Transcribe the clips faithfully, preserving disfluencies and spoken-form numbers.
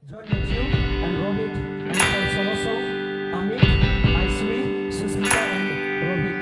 Joy Matthew and Rohit, and for solo song, Amit, Aiswi, Susmita and Rohit.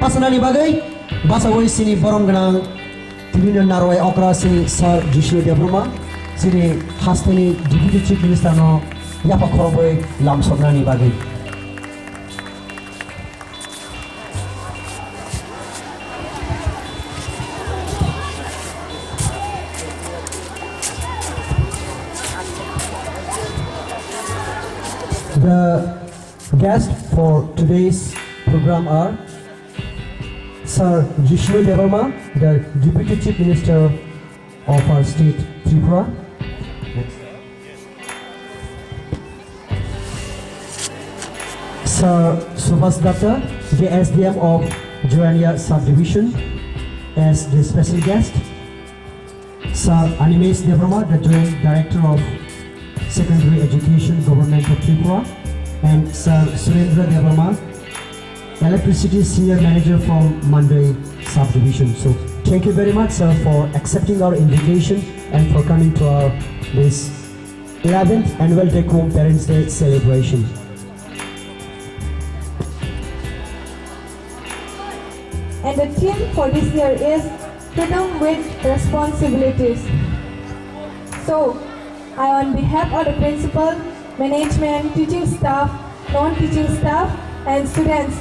Pasanani bagwi basawi sini borom gwnang tibino narwai okra sini Sir Jishu Debbarma, sini hasteni Deputy Chief Minister no yapha khorobwi lamsoknani bagwi. The guests for today's program are Sir Jishnu Debbarma, the Deputy Chief Minister of our state, Tripura. Next. Sir Subhas Datta, the S D M of Jorania Subdivision, as the special guest. Sir Animesh Debbarma, the Joint Director of Secondary Education, Government of Tripura, and Sir Surendra Debbarma, Electricity Senior Manager from Mandai Subdivision. So thank you very much, sir, for accepting our invitation and for coming to our this eleventh Annual Take Home Parents' Day celebration. And the theme for this year is Freedom with Responsibilities. So, I, on behalf of the principal, management, teaching staff, non-teaching staff, and students,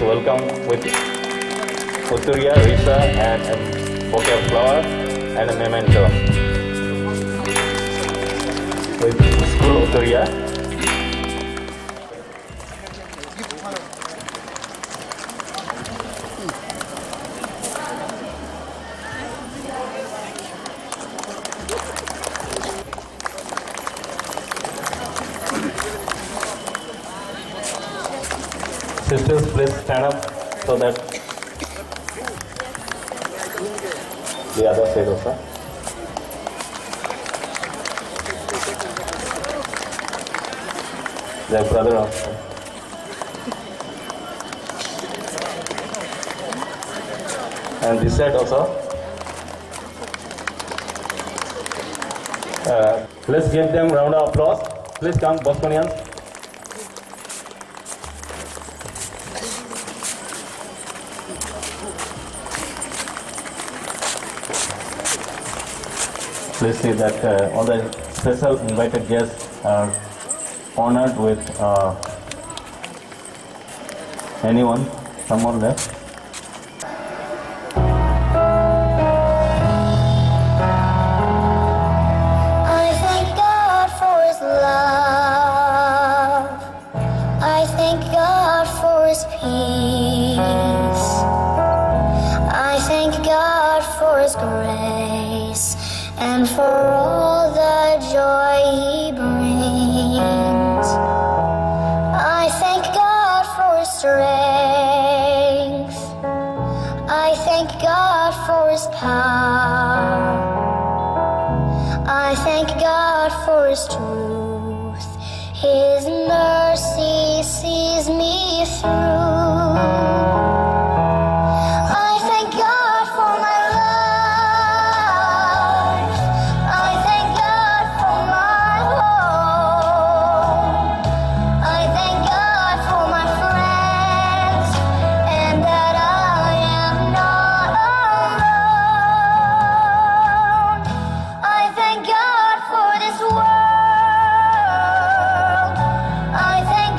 Welcome with Uttarya, Risa, and a bouquet of flower and a memento. With school Uttarya. Sisters, please stand up so that the other side also. The brother also. And this side also. Uh, let's give them round of applause. Please come, Bosconians. Please see that, uh, all the special invited guests are honored with, uh, anyone, some more left. I thank God for His love. I thank God for His peace. I thank God for His grace and for all the joy He brings. I thank God for His strength. I thank God for His power. I thank God for His truth. His mercy sees me through. I thank God for my life. I thank God for my home. I thank God for my friends, and that I am not alone. I thank God for this world. I thank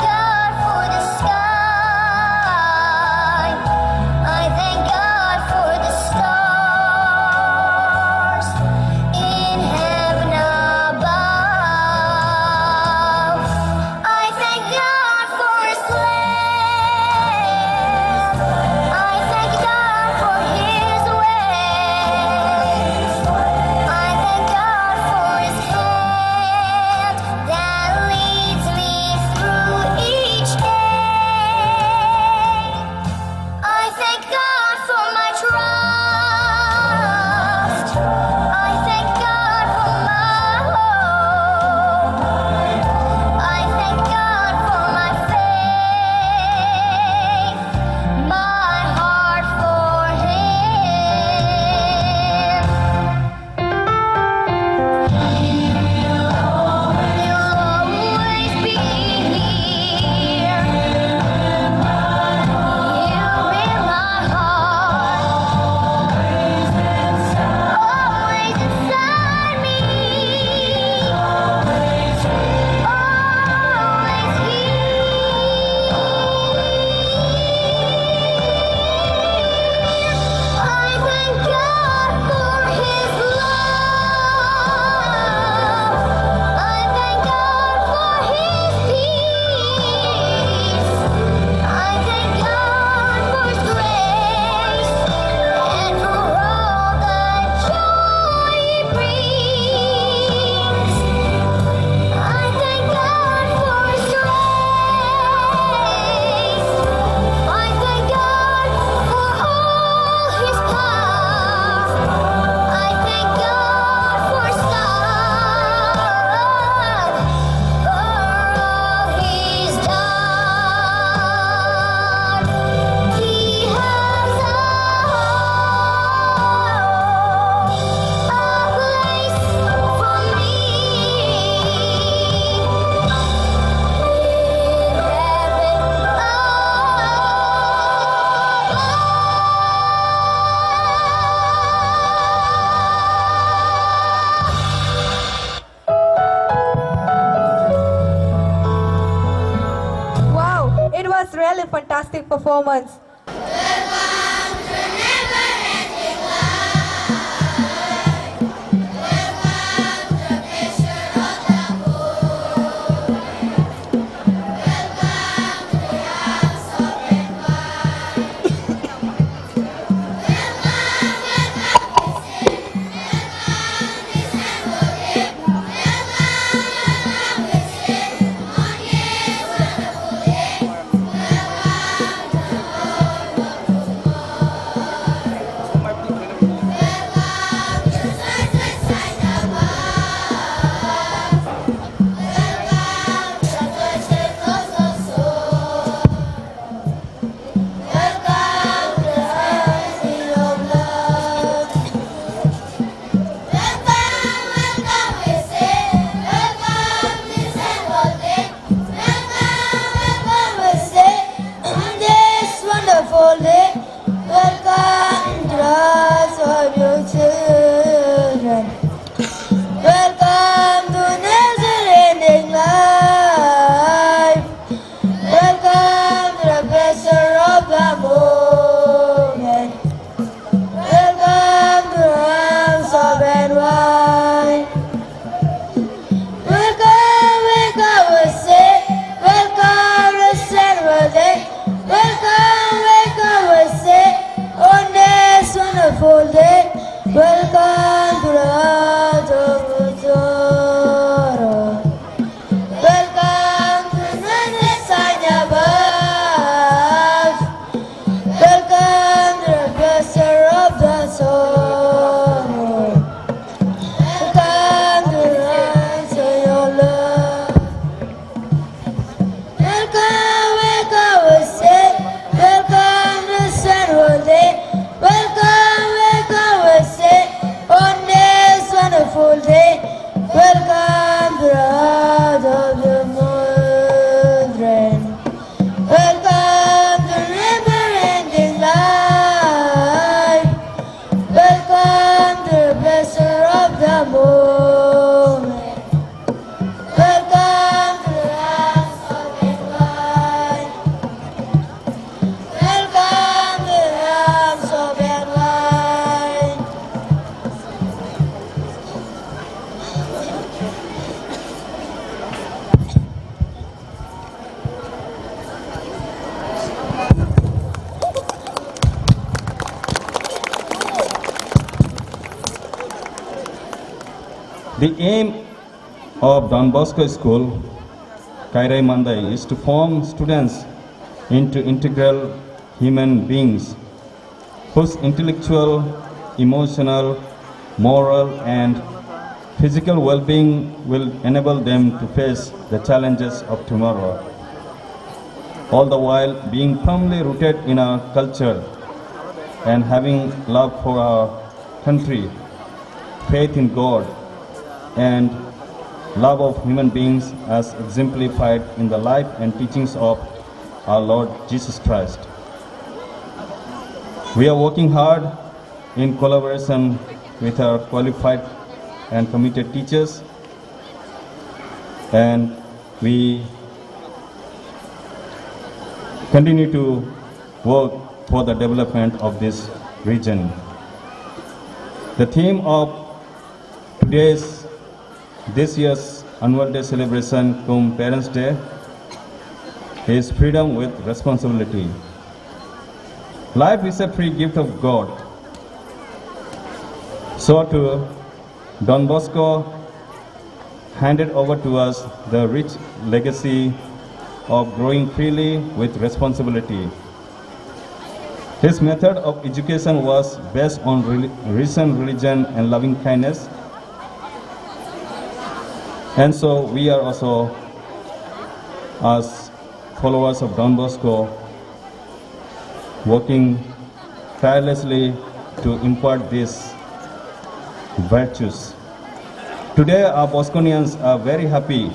Performance. Welcome, welcome, we say. Welcome, this and all day. Welcome, welcome, we say. On this wonderful day, welcome to us, all your children. Welcome to never-ending life. Welcome to the pleasure of the moment. Welcome to the realms of and wine. Welcome, welcome, we say. Welcome, rest and worthy. Welcome, welcome, we say. On this wonderful day. Welcome to the heart of the Torah. Welcome to the Sanyabas. Welcome to the pleasure of the soul. Welcome to the answer your love. Welcome, welcome, we say. Welcome, this wonderful day. Welcome, welcome, we say. On this wonderful day. Welcome to the heart of the modern. Welcome to never-ending life. Welcome to the pleasure of the moment. Welcome to the house of the Lord. Welcome to the house of the Lord. The aim of Don Bosco School, Kairai Mandai, is to form students into integral human beings whose intellectual, emotional, moral, and physical well-being will enable them to face the challenges of tomorrow, all the while being firmly rooted in our culture and having love for our country, faith in God, and love of human beings as exemplified in the life and teachings of our Lord Jesus Christ. We are working hard in collaboration with our qualified and committed teachers, and we continue to work for the development of this region. The theme of today's, this year's annual day celebration cum Parents' Day is freedom with responsibility. Life is a free gift of God. So too, Don Bosco handed over to us the rich legacy of growing freely with responsibility. His method of education was based on rel-, reason, religion, and loving kindness. And so we are also, as followers of Don Bosco, working tirelessly to impart these virtues. Today, our Bosconians are very happy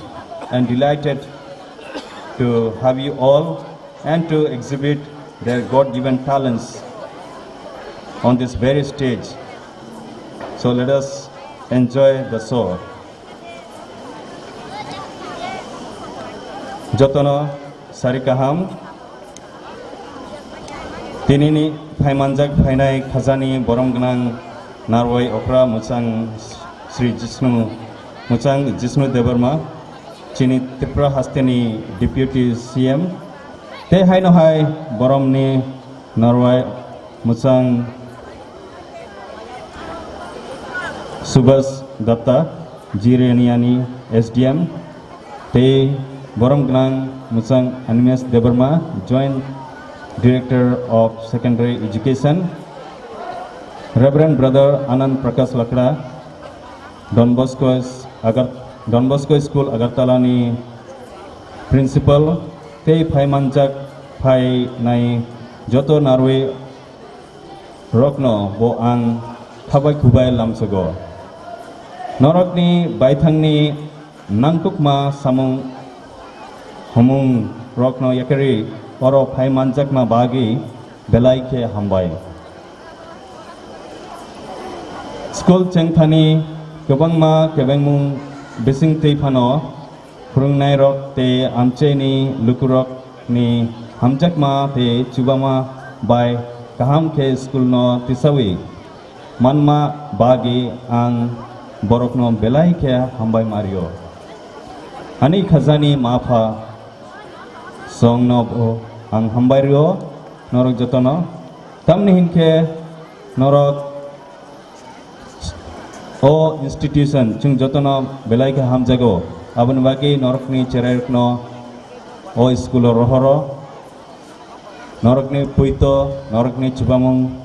and delighted to have you all and to exhibit their God-given talents on this very stage. So let us enjoy the show. Jotono sari kaham. Tinini phaimanjak phainai khajani borom gwnang Narwai okra mwchang Sri Jishnu, mwchang Jishnu Debbarma, chini Tripura hasteni Deputy C M, tei haino hai boromni Narwai mwchang Subhas Datta, Jiraniani S D M, tei borom gwnang mwchang Animesh Debbarma, Joint Director of Secondary Education, Reverend Brother Anand Prakash Lakra, Don Bosco, Agar, Don Bosco School Agartala ni Principal, tei phaimanjak phainai joto Narwai rokno bo ang khabai khubai lamsogo. Norokni baithangni nangkukma samung humung rokno yakarwi oro phai manjakma bagwi belai khe hambai. School chengthani kwbangma kebengmung bising twi phano phwrwngnairok tei amchaini lukurokni hamjakma tei chubama bai kaham khe school no tisawi manma bagwi ang borokno belai khe hambai ma rio. Ani khajani ma pha songno bo ang hambai rio, norok jotono. Tamni hinkhe norok o institution chwng jotono belai khe hamjago. Aboni bagwi norokni cherairokno o school o rohoro. Norokni puito, norokni chubamung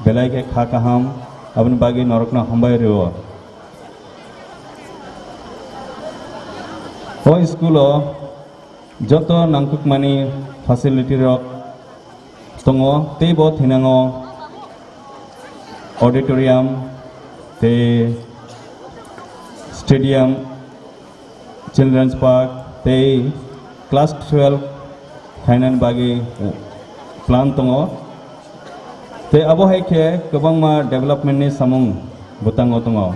belai khe kha kaham, aboni bagwi norokno hambai rwo. O school o joto nangkukmani facility rok tongo, tei bo thinango auditorium tei stadium, Children's Park tei class twelve khainani bagwi plan tongo. Tei abo hai khe kwbangma development ni samung bwtango tongo.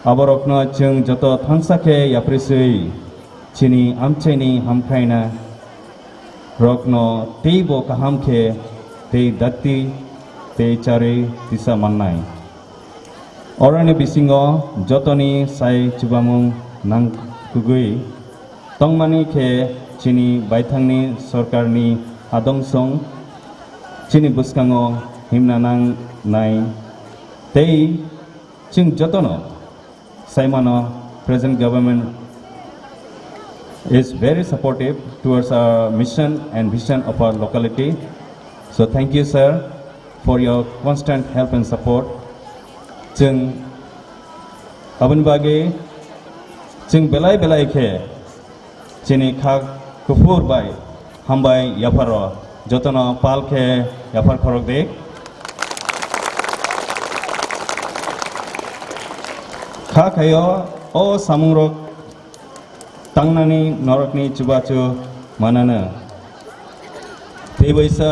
Aborokno chwng joto thansa khe yapri swi chini amchaini hamkhaina rokno teibo kaham khe tei dakti tei charwi tisa mannai. Oroni bisingo jotoni sai chubamung nangkugwi tongmani khe chini baithangni sorkarni adongsong chini bwskango himna nangnai tei chwng jotono saimano present government is very supportive towards our mission and vision of our locality. So thank you, sir, for your constant help and support. Chwng aboni bagwi chwng belai belai khe chini kha kuphur bai hambai yapharo jotono pal khe yaphar khorok de. Kha khayo o samungrok tangnani norokni chubachu manano. Tei baisa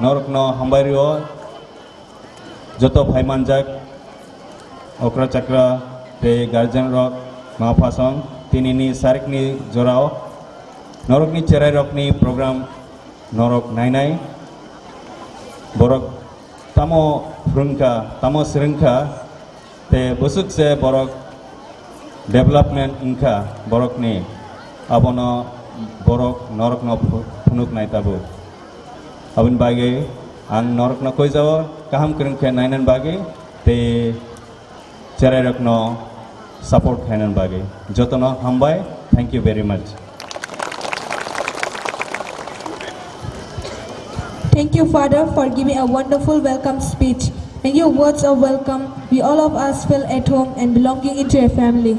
norokno hambai rio. Joto phai manjak okra chakra tei guardian rok ma phasong tinini sarikni jorao norokni cherai rokni program norok nainai borok tamo phrwngkha tamo swrwngkha tei bwswk se borok development wngkha borokni abono borok norokno phu- phunuknai tabuk. Aboni bagwi ang norokno koijao kaham kwrwng khe nainani bagwi tei cherairokno support khainani bagwi. Jotono hambai. Thank you very much. Thank you, Father, for giving a wonderful welcome speech. In your words of welcome, we all of us feel at home and belonging into a family.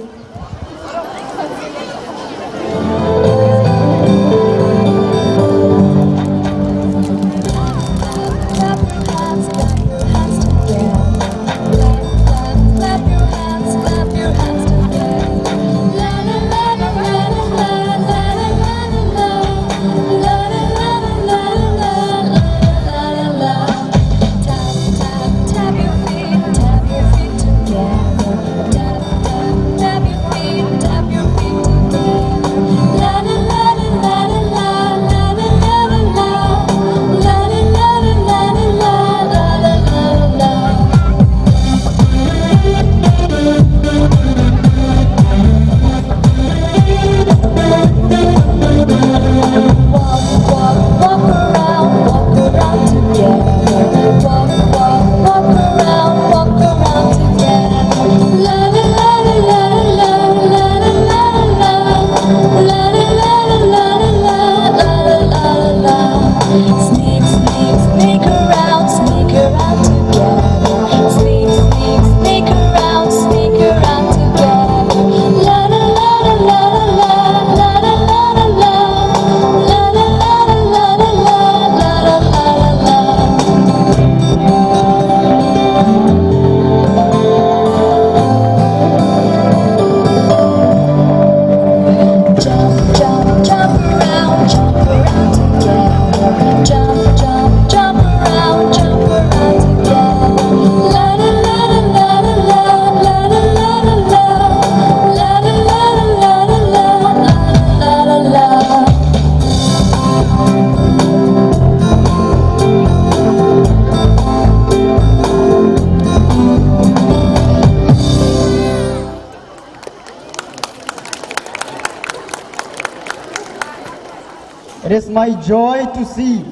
It is my joy to see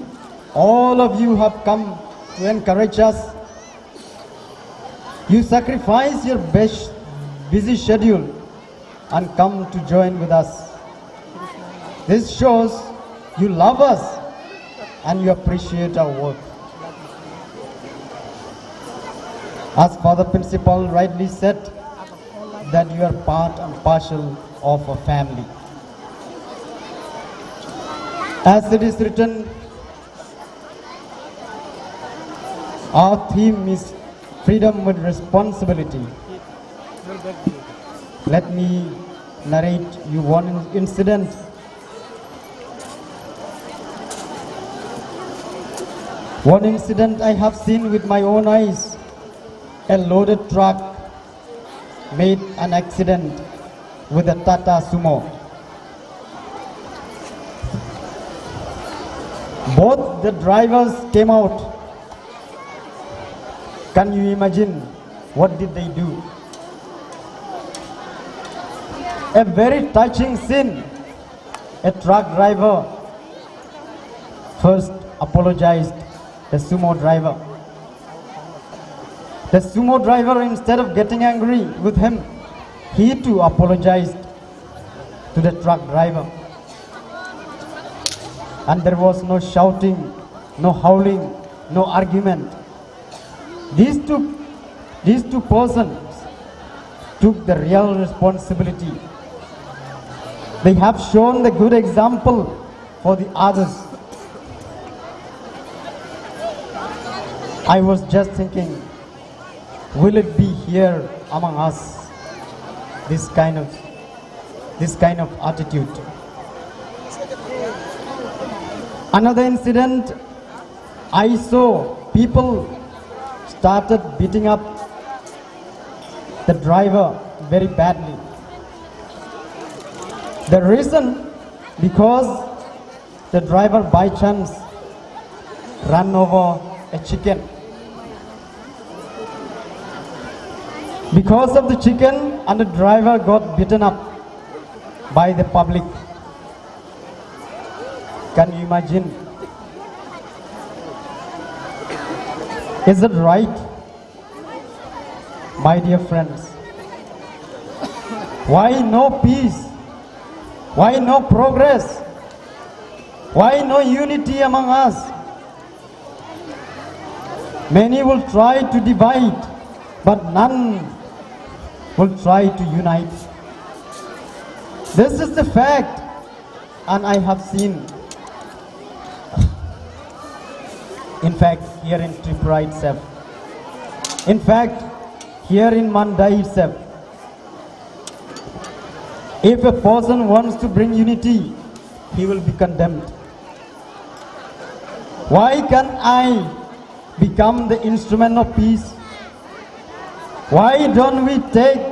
all of you have come to encourage us. You sacrifice your best busy schedule and come to join with us. This shows you love us and you appreciate our work. As Father Principal rightly said, that you are part and parcel of a family. As it is written, our theme is freedom with responsibility. Let me narrate you one incident. One incident I have seen with my own eyes. A loaded truck made an accident with a Tata Sumo. Both the drivers came out. Can you imagine what did they do? A very touching scene. A truck driver first apologized the sumo driver. The sumo driver, instead of getting angry with him, he too apologized to the truck driver. And there was no shouting, no howling, no argument. These two, these two persons took the real responsibility. They have shown the good example for the others. I was just thinking, will it be here among us? This kind of, this kind of attitude. Another incident, I saw people started beating up the driver very badly. The reason, because the driver by chance ran over a chicken. Because of the chicken, and the driver got beaten up by the public. Can you imagine? Is it right? My dear friends, why no peace? Why no progress? Why no unity among us? Many will try to divide, but none will try to unite. This is the fact, and I have seen. In fact, here in Tripura itself, in fact, here in Mandai itself, if a person wants to bring unity, he will be condemned. Why can I become the instrument of peace? Why don't we take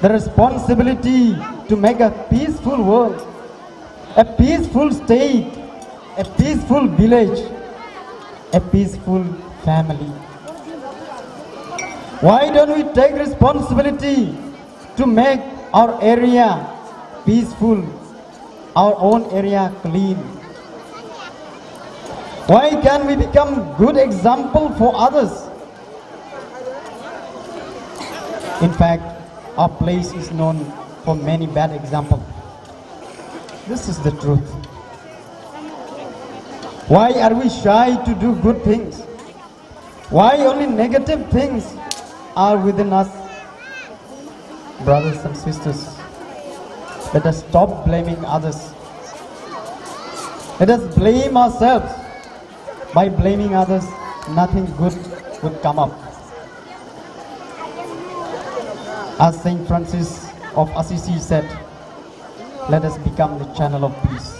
the responsibility to make a peaceful world, a peaceful state, a peaceful village, a peaceful family? Why don't we take responsibility to make our area peaceful, our own area clean? Why can we become good example for others? In fact, our place is known for many bad examples. This is the truth. Why are we shy to do good things? Why only negative things are within us? Brothers and sisters, let us stop blaming others. Let us blame ourselves. By blaming others, nothing good would come up. As Saint Francis of Assisi said, let us become the channel of peace.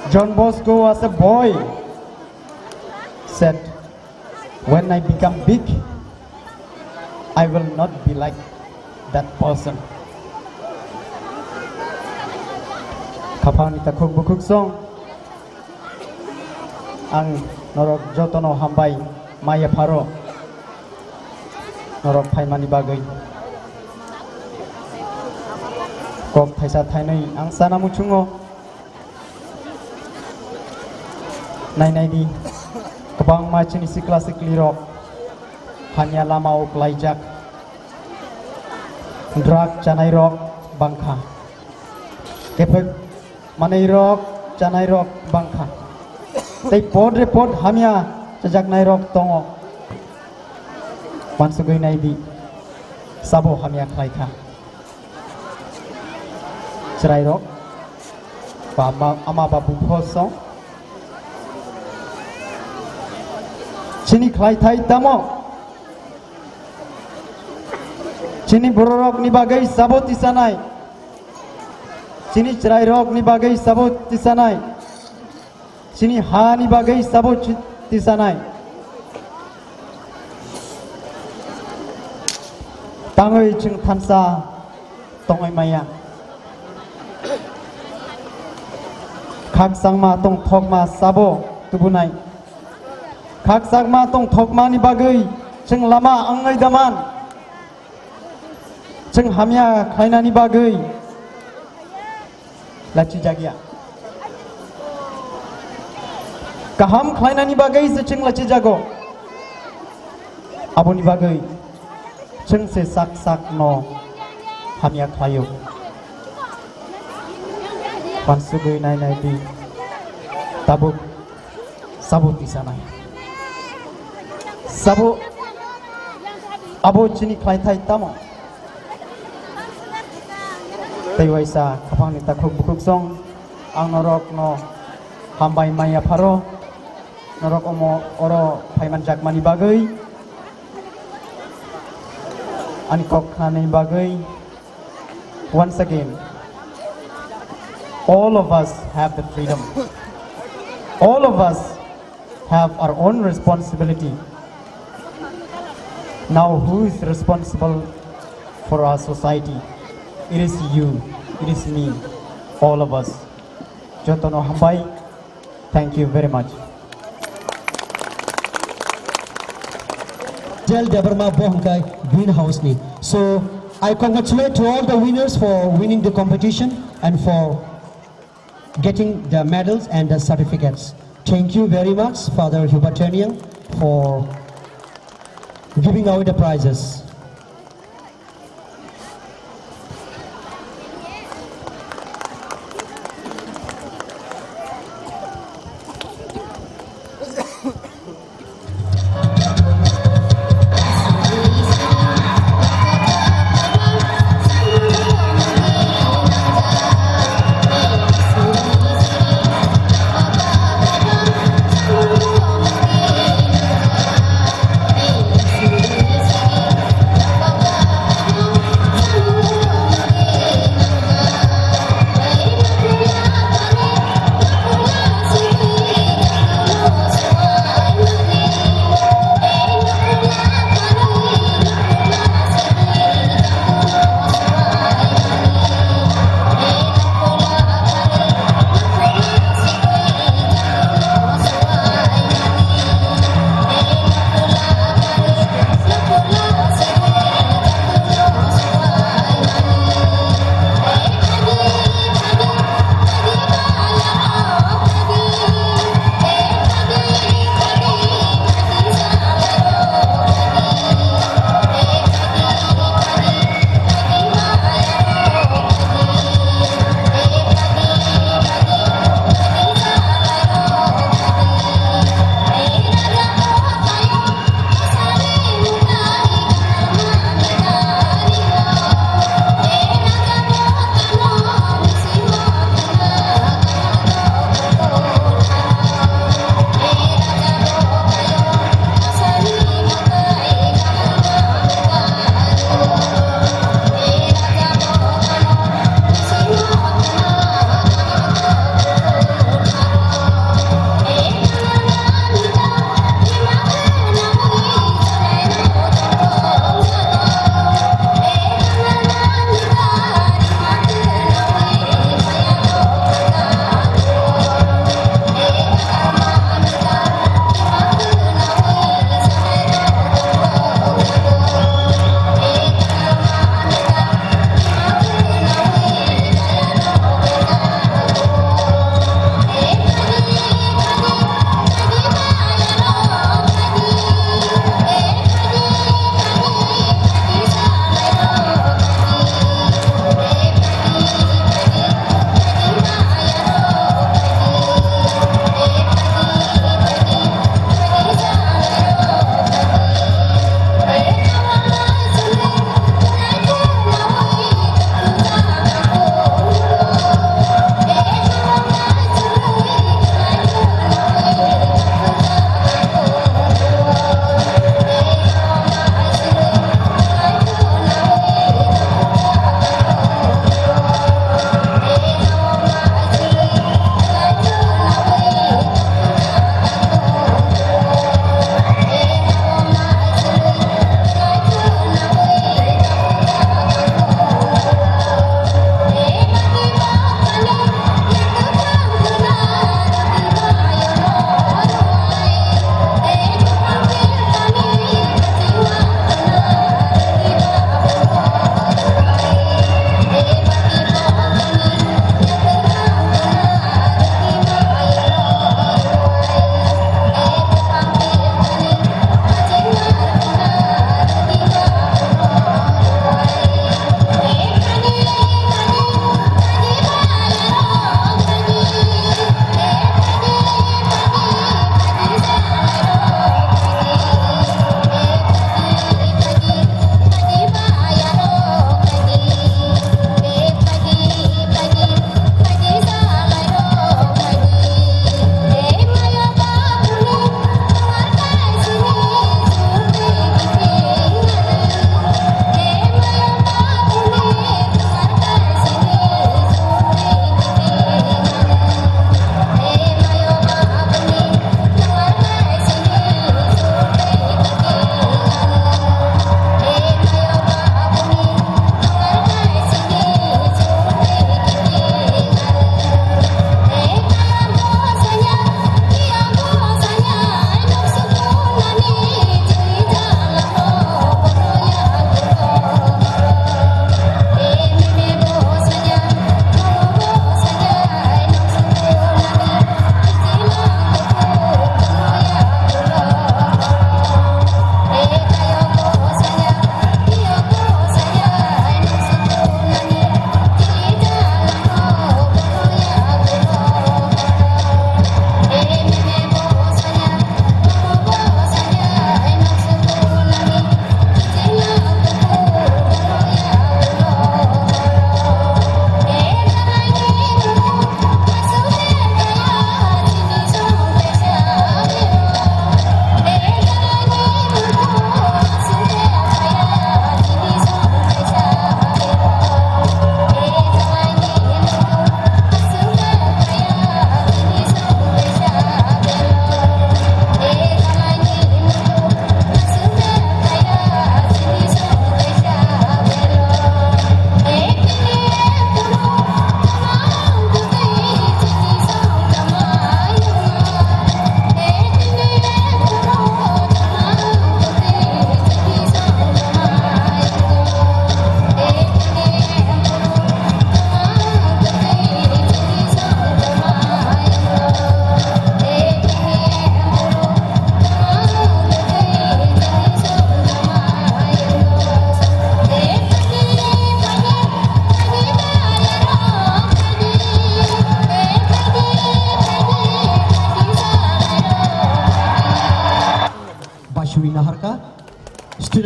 John Bosco, as a boy, said, when I become big, I will not be like that person. Khapangni takhuk bukhuk song, ang norok jotono hambai maya pharo, norok phaimani bagwi. Kok thaisa thainwi ang sana muchungo. Nai nai di, kwbangma chini sikla sikli rok hamya lama o klaijak, drug chanai rok bangkha, kephek manwi rok chanai rok bangkha, tei pod re pod hamya chajaknai rok tongo. Wansugwi nai di, sabo hamya khlai kha. Chwrairok ba ma-, ama ba bupho song chini khlaithai tamo? Chini bororokni bagwi sabo tisanai? Chini chwrairokni bagwi sabo tisanai? Chini hani bagwi sabo chi-, tisanai? Tangwi chwng thansa tongwi maya. Khakchangma tongthokma sabo tubunai. Khakchangma tongthokmani bagwi chwng lama wngwi daman. Chwng hamya khlainani bagwi lachijakya. Kaham khlainani bagwi se chwng lachijago. Aboni bagwi chwng se sak sak no hamya khlaio. Wansugwi nai nai di. Tabuk sabo tisanai. Sabo abo chini khlaithai tamo? Tei waisa khapangni takhuk bukhuk song ang norokno hambai maya pharo, norok omo oro phaiman jakmani bagwi, ani kok khnani bagwi. Once again, all of us have the freedom. All of us have our own responsibility. Now, who is responsible for our society? It is you, it is me, all of us. Jotono hambai. Thank you very much. Hotel Debbarma bo hwnkhe Green House ni. So, I congratulate to all the winners for winning the competition and for getting the medals and the certificates. Thank you very much, Father Hubert Teniang, for giving away the prizes.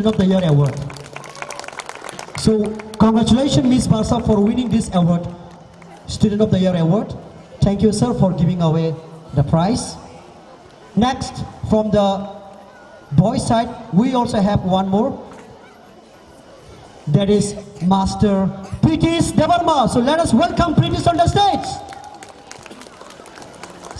Student of the Year Award. So, congratulations, Miss Barsa, for winning this award, Student of the Year Award. Thank you, sir, for giving away the prize. Next, from the boys' side, we also have one more. That is Master Pritish Debbarma. So let us welcome Pritish on the stage.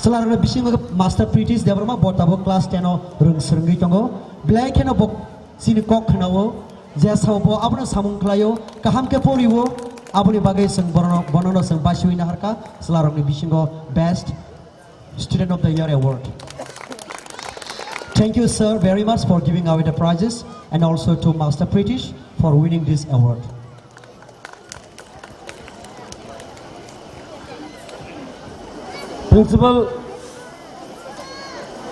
Chwlarokni bisingo Master Pritish Debbarma, bo tabuk class ten o rwng swrwngwi tongo. Belai kheno bo chini kok khwnao, je sao bo abono samung khlaio, kaham khe porio, aboni bagwi chwng bono, bonono chwng basiwi naharkha, chwlarokni bisingo best Student of the Year Award. Thank you, sir, very much for giving away the prizes, and also to Master Pritish for winning this award. Principal,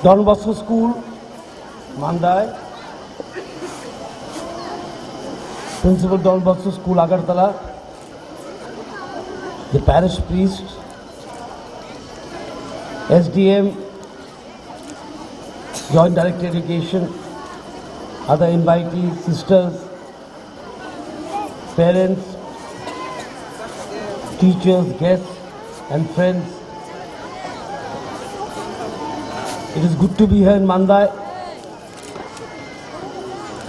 Don Bosco School, Mandai. Principal, Don Bosco School, Agartala. The parish priest, S D M, Joint Director Education, other invitees, sisters, parents, teachers, guests, and friends. It is good to be here in Mandai,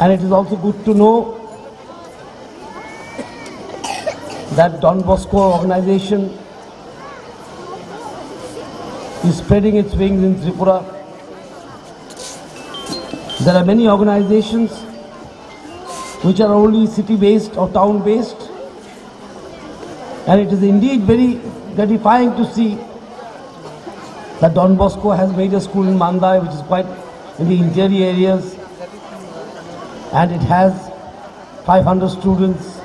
and it is also good to know that Don Bosco organization is spreading its wings in Tripura. There are many organizations which are only city-based or town-based, and it is indeed very gratifying to see that Don Bosco has made a school in Mandai, which is quite in the interior areas, and it has five hundred students.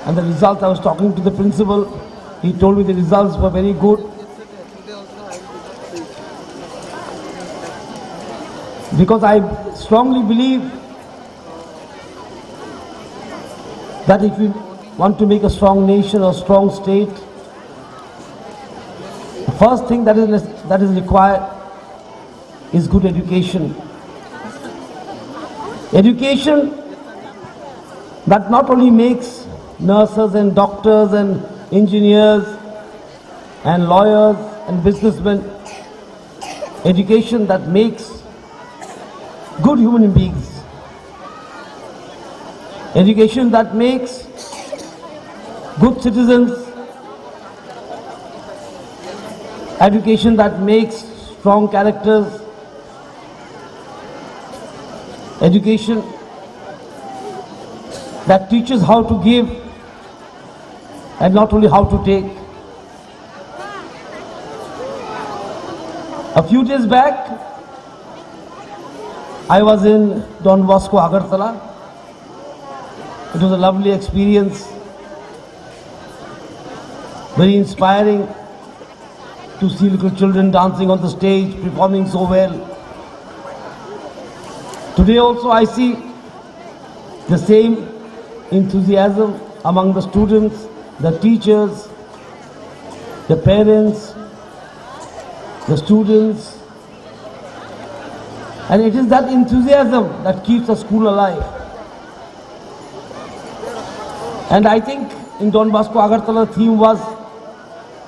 And the results, I was talking to the principal, he told me the results were very good. Because I strongly believe that if we want to make a strong nation or strong state, the first thing that is, that is required is good education. Education that not only makes nurses and doctors and engineers and lawyers and businessmen, education that makes good human beings, education that makes good citizens, education that makes strong characters, education that teaches how to give and not only how to take. A few days back, I was in Don Bosco, Agartala. It was a lovely experience, very inspiring to see little children dancing on the stage, performing so well. Today also I see the same enthusiasm among the students, the teachers, the parents, the students. And it is that enthusiasm that keeps a school alive. And I think in Don Bosco Agartala, the theme was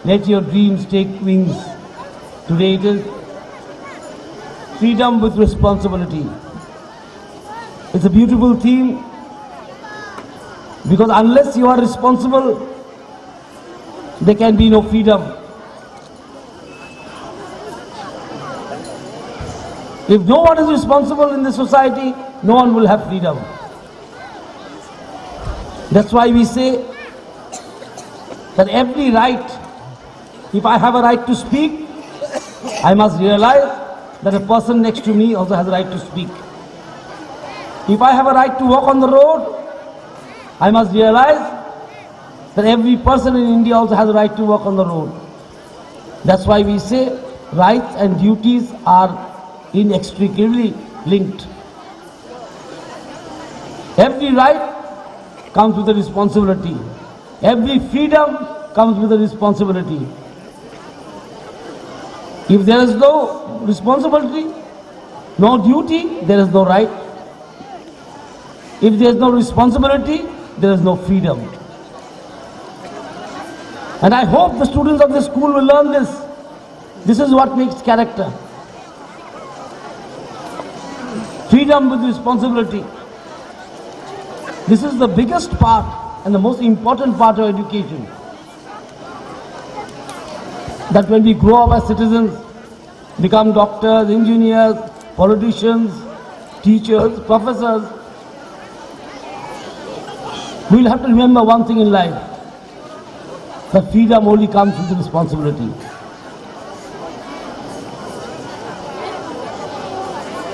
"Let your dreams take wings." Today it is "Freedom with responsibility." It's a beautiful theme, because unless you are responsible, there can be no freedom. If no one is responsible in the society, no one will have freedom. That's why we say that every right, if I have a right to speak, I must realize that a person next to me also has a right to speak. If I have a right to walk on the road, I must realize that every person in India also has a right to walk on the road. That's why we say rights and duties are inextricably linked. Every right comes with a responsibility. Every freedom comes with a responsibility. If there is no responsibility, no duty, there is no right. If there is no responsibility, there is no freedom. And I hope the students of this school will learn this. This is what makes character. Freedom with responsibility. This is the biggest part and the most important part of education. That when we grow up as citizens, become doctors, engineers, politicians, teachers, professors, we will have to remember one thing in life, that freedom only comes with responsibility.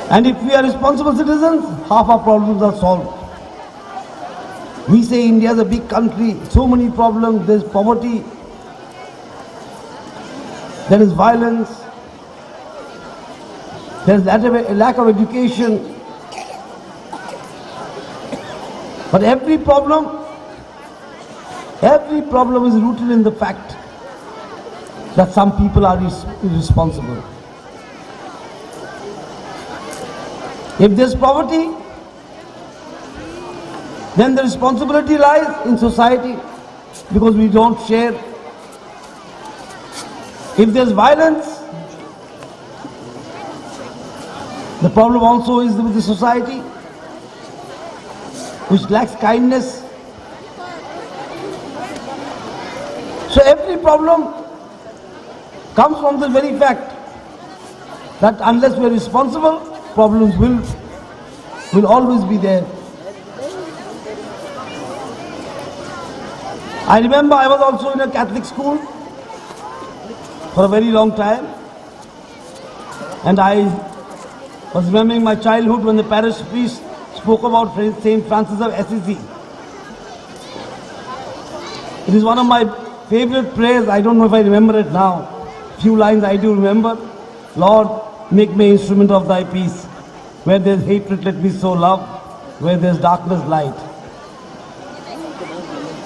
And if we are responsible citizens, half our problems are solved. We say India is a big country, so many problems, there is poverty, there is violence, there is lack of, lack of education. But every problem, every problem is rooted in the fact that some people are res- responsible. If there's poverty, then the responsibility lies in society, because we don't share. If there's violence, the problem also is with the society, which lacks kindness. So every problem comes from the very fact that unless we are responsible, problems will, will always be there. I remember I was also in a Catholic school for a very long time, and I was remembering my childhood when the parish priest spoke about Saint Francis of Assisi. It is one of my favorite prayers. I don't know if I remember it now. Few lines I do remember. "Lord, make me instrument of thy peace. Where there is hatred, let me sow love. Where there is darkness, light."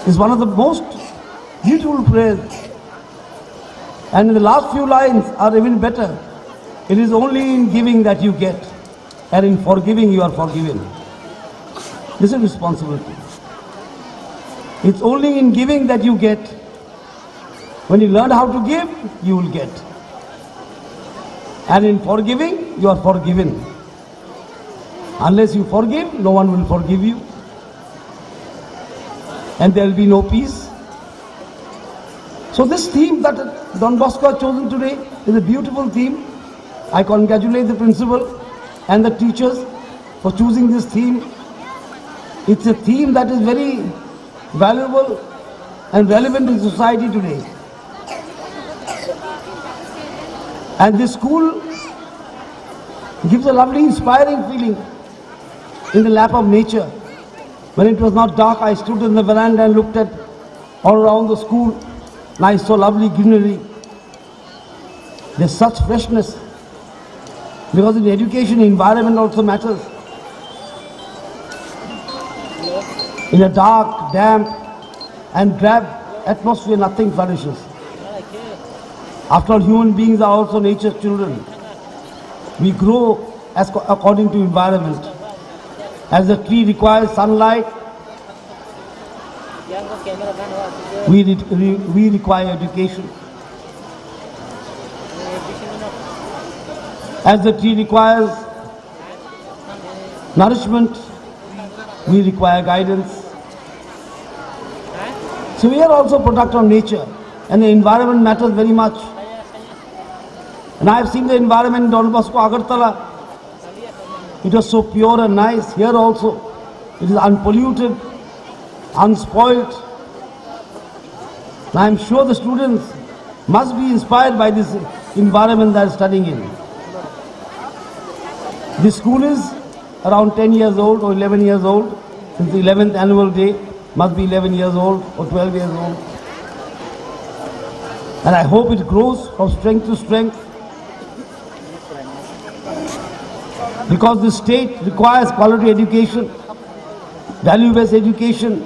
It's one of the most beautiful prayers. And the last few lines are even better. "It is only in giving that you get, and in forgiving you are forgiven." This is responsibility. It's only in giving that you get. When you learn how to give, you will get. And in forgiving, you are forgiven. Unless you forgive, no one will forgive you. And there will be no peace. So this theme that Don Bosco has chosen today is a beautiful theme. I congratulate the principal and the teachers for choosing this theme. It's a theme that is very valuable and relevant in society today. And this school gives a lovely, inspiring feeling in the lap of nature. When it was not dark, I stood in the veranda and looked at all around the school, and I saw lovely greenery. There's such freshness, because in education, environment also matters. In a dark, damp, and drab atmosphere, nothing flourishes. After all, human beings are also nature's children. We grow as co- according to environment. As the tree requires sunlight, we, re- re- we require education. As the tree requires nourishment, we require guidance. So we are also product of nature, and the environment matters very much. And I have seen the environment in Don Bosco Agartala. It was so pure and nice. Here also, it is unpolluted, unspoiled. And I am sure the students must be inspired by this environment they are studying in. This school is around ten years old or eleven years old, since the eleventh annual day, must be eleven years old or twelve years old. And I hope it grows from strength to strength, because the state requires quality education, value-based education,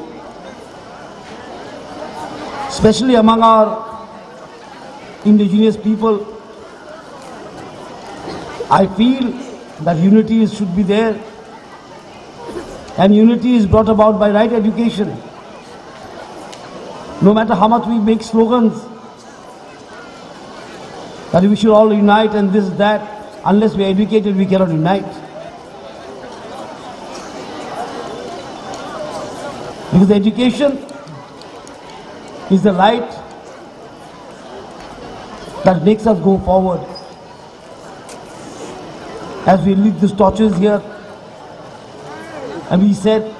especially among our indigenous people. I feel that unity is- should be there. And unity is brought about by right education. No matter how much we make slogans that we should all unite and this, that, unless we are educated, we cannot unite. Because education is the light that makes us go forward. As we lit these torches here, and we said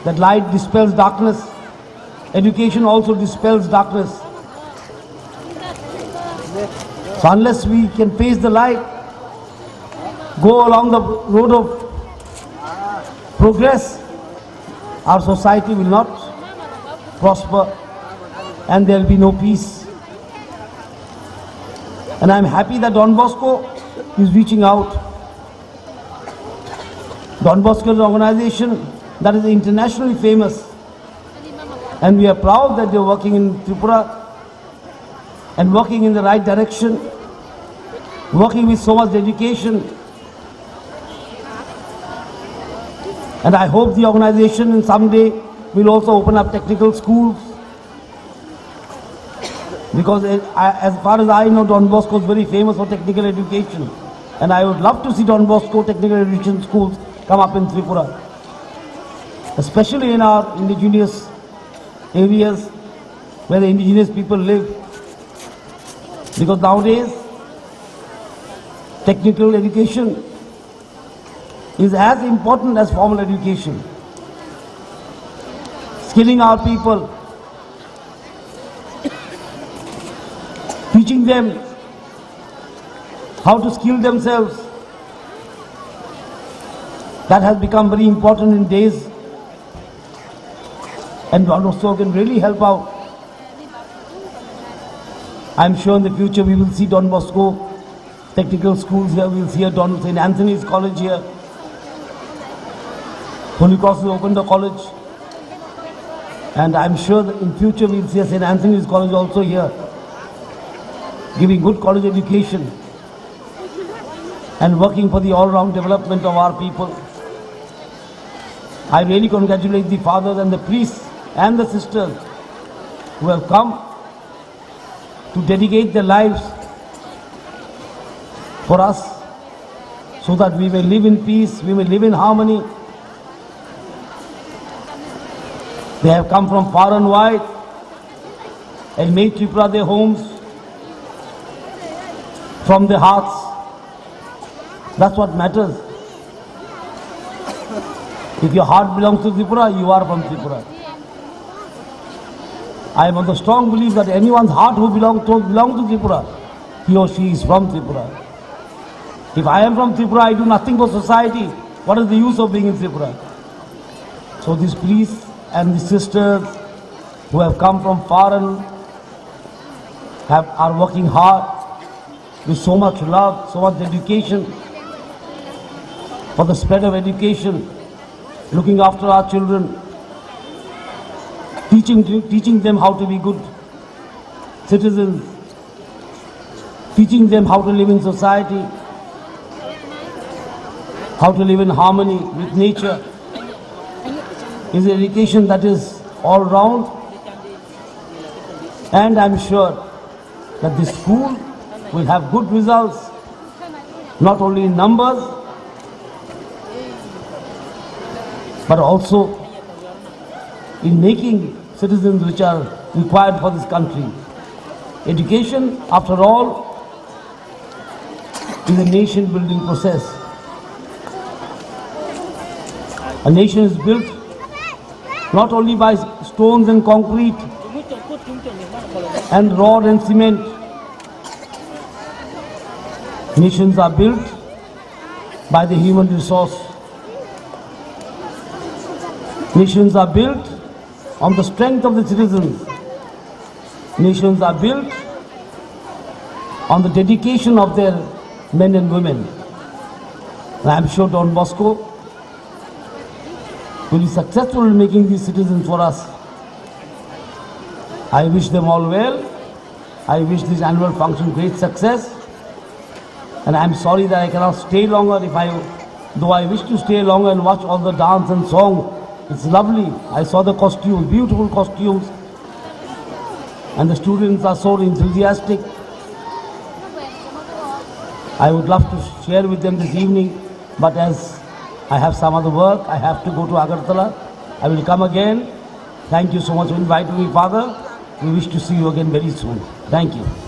that light dispels darkness, education also dispels darkness. So unless we can face the light, go along the road of progress, our society will not prosper and there will be no peace. And I'm happy that Don Bosco is reaching out. Don Bosco is an organization that is internationally famous, and we are proud that they are working in Tripura and working in the right direction, working with so much dedication. And I hope the organization in some day will also open up technical schools, because, eh, I, as far as I know, Don Bosco is very famous for technical education, and I would love to see Don Bosco technical education schools come up in Tripura, especially in our indigenous areas where the indigenous people live, because nowadays technical education is as important as formal education. Skilling our people, teaching them how to skill themselves, that has become very important in days, and Don Bosco can really help out. I'm sure in the future we will see Don Bosco technical schools here, we'll see a Don Saint Anthony's College here. Holy Cross will open the college, and I'm sure that in future we'll see a Saint Anthony's College also here, giving good college education and working for the all-round development of our people. I really congratulate the fathers and the priests and the sisters who have come to dedicate their lives for us, so that we may live in peace, we may live in harmony. They have come from far and wide and made Tripura their homes, from their hearts. That's what matters. If your heart belongs to Tripura, you are from Tripura. I am of the strong belief that anyone's heart who belongs to, belongs to Tripura, he or she is from Tripura. If I am from Tripura, I do nothing for society, what is the use of being in Tripura? So these priests and the sisters who have come from far and have, are working hard with so much love, so much dedication for the spread of education, looking after our children, teaching, teaching them how to be good citizens, teaching them how to live in society, how to live in harmony with nature, is an education that is all round. And I'm sure that this school will have good results, not only in numbers, but also in making citizens which are required for this country. Education, after all, is a nation building process. A nation is built not only by stones and concrete and rod and cement. Nations are built by the human resource. Nations are built on the strength of the citizens. Nations are built on the dedication of their men and women. And I am sure Don Bosco will be successful in making these citizens for us. I wish them all well. I wish this annual function great success. And I am sorry that I cannot stay longer. If I Though I wish to stay long and watch all the dance and song, it's lovely. I saw the costume, beautiful costumes, and the students are so enthusiastic. I would love to share with them this evening, but as I have some other work, I have to go to Agartala. I will come again. Thank you so much for inviting me, Father. We wish to see you again very soon. Thank you.